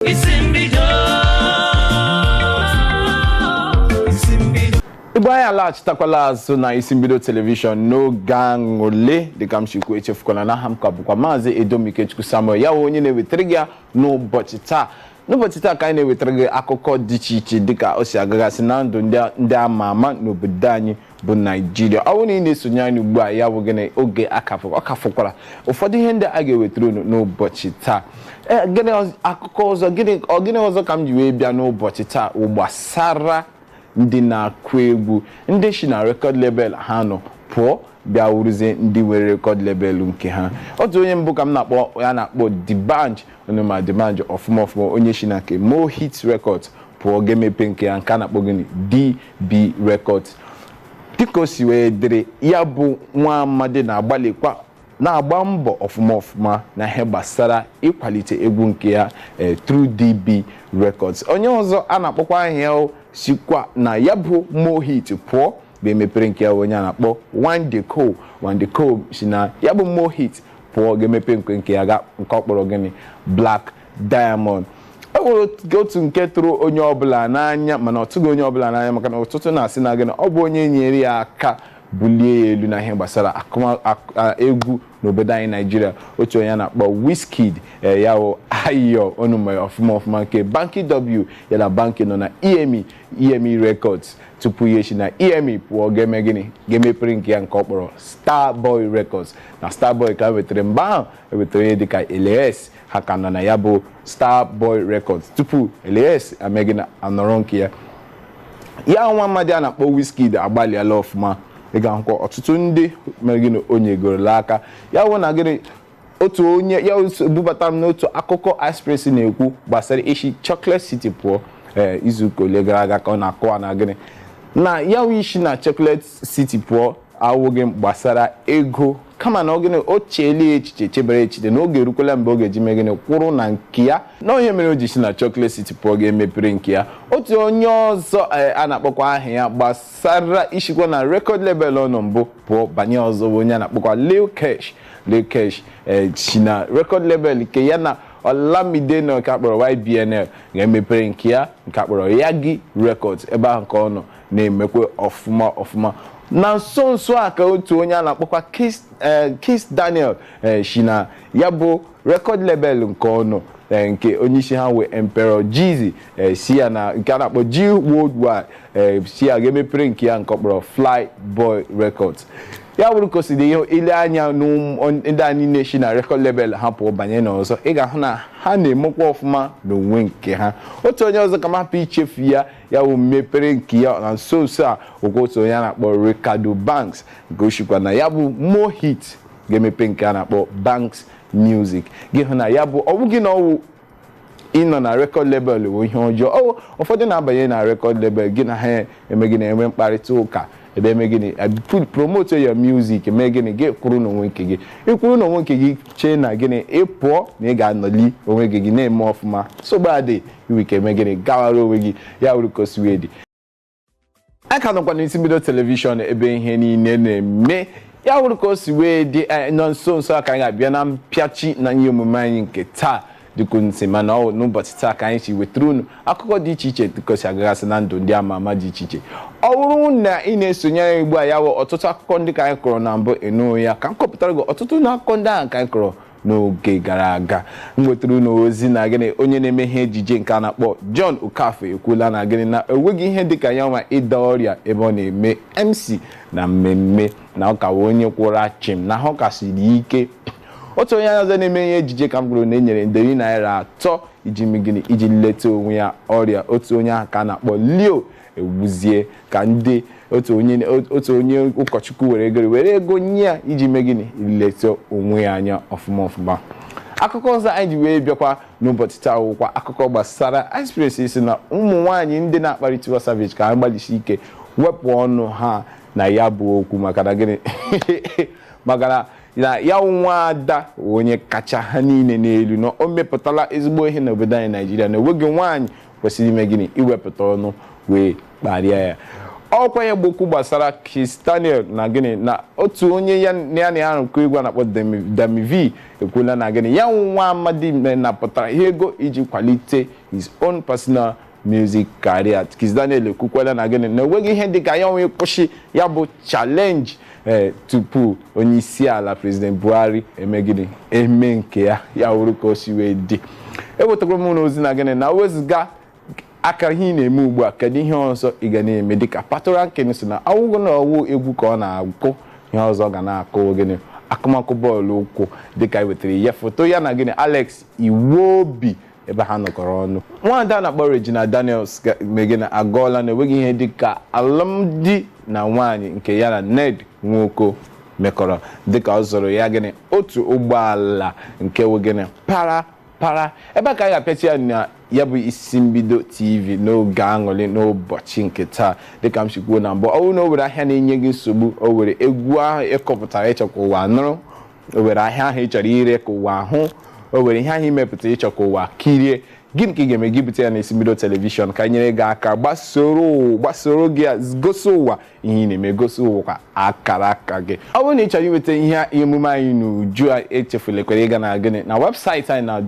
Isi mbido, isi mbido. Igbo anyị, alaghachitakwala azụ na Isi Mbido Television n'oge aṅụle. Dịka m sikwu, echefukwala na aha m ka bụkwa Maazị Edomikechukwu Samuel, ya wụ onye na-ewetara gị ya n'ụbọchị taa. N'ụbọchị taa ka anyị na-ewetara gị akụkọ dị iche iche dịka o si agagasị na ndụ ndị ama ama n'obodo anyị bụ Naijiria. Ọ bụrụ na ị na-esonye anyị ugbu a, ya bụ gịnị oge ọ kafụkwara ụfọdụ ihe ndị a ga-ewetara unu n'ụbọchị taa. Ee, gịnị akụkọ ọzọ, gịnị ọ gịnị ọzọ ka m ji wee bịa n'ụbọchị taa wụ gbasara ndị na-akụ egwu, ndị si na record label ha nọ pụọ bịa wụrụzie ndị nwere record label nke ha. Otu onye mbụ ka m na-akpọ ya, na-akpọ D'banj. Onye ma D'banj ọfụma ọfụma, onye si na nke Mohit Records pụọ ga-emepe nke ya nke a na-akpọ gịnị, DB Records. Dịka o si wee dịrị, ya bụ nwa amadi na-agbalịkwa, na-agba mbọ ọfụma ọfụma na ihe gbasara ịkwalite egwu nke ya through DB Records. Onye ọzọ a na-akpọkwa aha ya sikwa na ya bụ Mohit pụọ bụ emepere nke ya, onye a na-akpọ Wande Coal. Wande Coal si na ya bụ Mohit pụọ ga-emepe nke ya ga nke ọ kpọrọ gịnị, Black Diamond. E nwere otu nke tụrụ onye ọbụla n'anya, mana ọ tụghị onye ọbụla n'anya, maka na ọtụtụ na-asị na gịnị, ọ bụ onye nyere ya aka bulie ya elu na ihe gbasara egwu n'obodo anyị Naijiria, otu onye a na-akpọ Wizkid. Ya wụ Ayo onuma ọfụma ọfụma nke Banky W, ya na Banky nọ na EMI Records tupu ya esi na EMI pụọ ga-eme gịnị, ga-emepere nke ya nke ọ kpọrọ Starboy Records. Na Starboy ka wetara mgbe ahụ ewetara ihe dịka LAS, ha ka nọ na ya bụ Starboy Records tupu LAS ame gịnị, anọrọ nke ya. Ya nwa mmadụ a na-akpọ Wizkid agbalịala ọfụma. Ị ga-ahụkwa ọtụtụ ndị mere gịnị, onye gorola aka ya wụ na gịnị, otu onye ya bubata m n'otu akụkọ Express na-ekwu gbasara isi Chocolate City pụọ. Ee, izuụka ole gara aga ka ọ na-akọwa na gịnị, na ya wụ isi na Chocolate City pụọ awụghị gbasara ego, kama na ọ gịnị, o cheela echiche, chebere echiche na oge erukwala mgbe ọ ga-eji mee gịnị, kwụrụ na nke ya, na onye mere o ji si na Chocolate City pụọ ga-emepere nke ya. Otu onye ọzọ a na-akpọkwa aha ya gbasara isikwa na record label ọ nọ mbụ pụọ banye ọzọ bụ onye a na-akpọkwa Lil Kesh. Lil Kesh si na record label nke ya na Olamide nọ nke akpọrọ YBNL ga-emepere nke ya nke akpọrọ Yagi Records. Ebe ahụ ka ọ nọ na-emekwe ọfụma ọfụma. Na nso nso a ka otu onye a na-akpọkwa Kiss Daniel si na ya bụ record label nke ọ nọ, nke onyeisi ha wee Emperor Jeezy, si ya na nke a na-akpọ G Worldwide, si ya ga-emepere nke ya nke ọ kpọrọ Fly Boy Records. Ya bụrụ ka o si dị, ihe ile anya ndị anyị na-esi na record label ha pụọ banye n'ọzọ, ị ga-ahụ na ha na-emekwa ọfụma n'onwe nke ha. Otu onye ọzọ ka m hapụ ichefu ya, ya bụ mepere nke ya na nso nso a, bụkwa otu onye a na-akpọ Reekado Banks, nke osikwa na ya bụ Mohit ga-emepe nke a na-akpọ Banks Music. Gị hụ na ya bụ ọ bụghị na ọwụ ịnọ na record label bụ ihe ọjọọ. Ọ ụfọdụ na-abanye na record label gị na ha eme gịnị, enwe mkparịta ụka ebe eme gịnị, promote your music, eme gịnị, gị kwuru n'onwe nke gị, ịkwuru n'onwe nke gị, chee na gịnị, ị pụọ na ị ga-anọli onwe gị, gị na-eme ọfụma. Nsogbu adị, iwe ike eme gịnị, gawara onwe gị. Ya wuru ka o si wee dị. Anyị ka nọkwa n'Isi Mbido Television, ebe ihe niile na-eme. Ya wuru ka o si wee dị. Nọ nso nso a ka anyị ga-abịa na mpịachi na ihe omume anyị nke taa. Dịka ntị, mana ọ n'ụbọchị taa ka anyị si wetara unu akụkọ dị iche iche dịka o si agagasị na ndụ ndị ama ama dị iche iche. Ọ bụrụ na ị na-esonyere ugbu a, ya wụ ọtụtụ akụkọ ndị ka anyị kọrọ na mbụ ịnụ ya, ka m kọpụtara gị ọtụtụ n'akụkọ ndị ahụ ka anyị kọrọ n'oge gara aga. M nwetara unu ozi na gịnị, onye na-eme ihe ejije nke a na-akpọ John Okafor ekwuola na gịnị, na enweghị ihe dịka ya nwa ịda ọrịa ebe ọ na-eme MC na mmemme, na ọ ka wee onye kwụrụ achịm, na ahụ ka siri ike. Otu onye ọzọ na-eme ihe ejije ka m kwuru na enyere nde naira 3 iji mee gịnị, iji leta onwe ya ọrịa. Otu onye ahụ ka a na-akpọ Leo Ewuzie, ka ndị otu onye ụkọchukwu were ego nye ya iji mee gịnị, leta onwe ya anya ọfụma ọfụma. Akụkọ ọzọ anyị ji wee bịakwa n'ụbọchị taa wụkwa akụkọ gbasara Express si na ụmụ nwaanyị ndị na-akparị Tiwa Savage ka ha gbalịsi ike wepụ ọnụ ha na ya bụ okwu, maka na gịnị, maka na ya nwa ada onye kacha ha niile n'elu, na o mepụtala ezigbo ihe n'obodo anyị Naijiria, na enweghị nwaanyị kwesịrị ime gịnị, iwepụta ọnụ wee kparịa ya. Ọkwa ya bụ okwu gbasara Kiss Daniel na gịnị na otu onye ya na ya arụkọ egwu a na-akpọ Dami V ekwuola na gịnị ya nwa amadi napụtara ihe ego iji kwalite his own personal music career. Kiss Daniel ekwukwala na gịnị na enweghị ihe dịka ya onwe kwụsị ya bụ challenge tupu onye isi ala President Buhari eme gịnị eme nke ya ya wuru ka o si wee dị. Ewetakwara m n'ozi na gịnị na wezụga akara ihe ị na-eme ugbu a, kedu ihe ọzọ ị ga na-eme dịka Patoranking si na awụgo na ọwụ egwu ka ọ na-akụ, ihe ọzọ ga na-akụ gịnị akụmakụ bọọlụ ụkwụ, dịka e wetara ya foto ya na gịnị Alex Iwobi ebe ha nọkọrọ ọnụ. Nwaada na-akpọ Regina Daniels megịna agọọla na enweghị ihe dịka alụmdi na nwaanyị nke ya na Ned Nwoko mekọrọ, dịka ọ zụrụ ya gịnị otu ụgbọala nke wụ gịnị para para. Ebe a ka anyị ga-apịachi ya na ya bụ Isi Mbido TV n'oge aṅụrị n'ụbọchị nke taa. Dịka m si kwuo na mbụ, ọ bụrụ na o were ahịa na-enye gị nsogbu, o were egwu ahụ ịkọpụtara ịchọ ka ụwa nụrụ, o were ahịa ahụ ị chọrọ ire ka ụwa hụ, o were ihe ahụ imepụta ịchọ ka ụwa kirie, gịnị ka ị ga-eme gị bute ya na Isi Mbido telivishọn ka nyere gị aka gbasoro gị gosi ụwa ihe ị na-eme, gosi ụwa akara aka gị. Ọ bụrụ na ị chọrọ inweta ihe emume anyị n'uju a, echefulekwara ịga na gịnị na webụsaịtị anyị na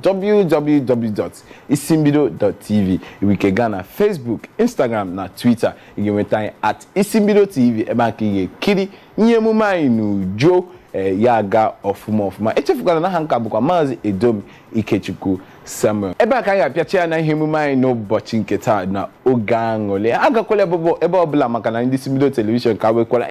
www.isimbido.tv. Ị gaa na Facebook, Instagram na Twitter, ị ga-enweta anyị at Isimbido TV, ebe a ka ị ga-ekiri ihe emume anyị n'uju ya aga ọfụma ọfụma. Echefukwara na aha nka bụkwa Maazị Edomi Ikechukwu Samuel. Ebe a ka anyị ga-apịachi ya na ihe emume anyị n'ụbọchị nke taa na oge aṅụrị. Agakwala ebe ọbụla maka na ndị Isi Mbido telivishọn ka wekwara.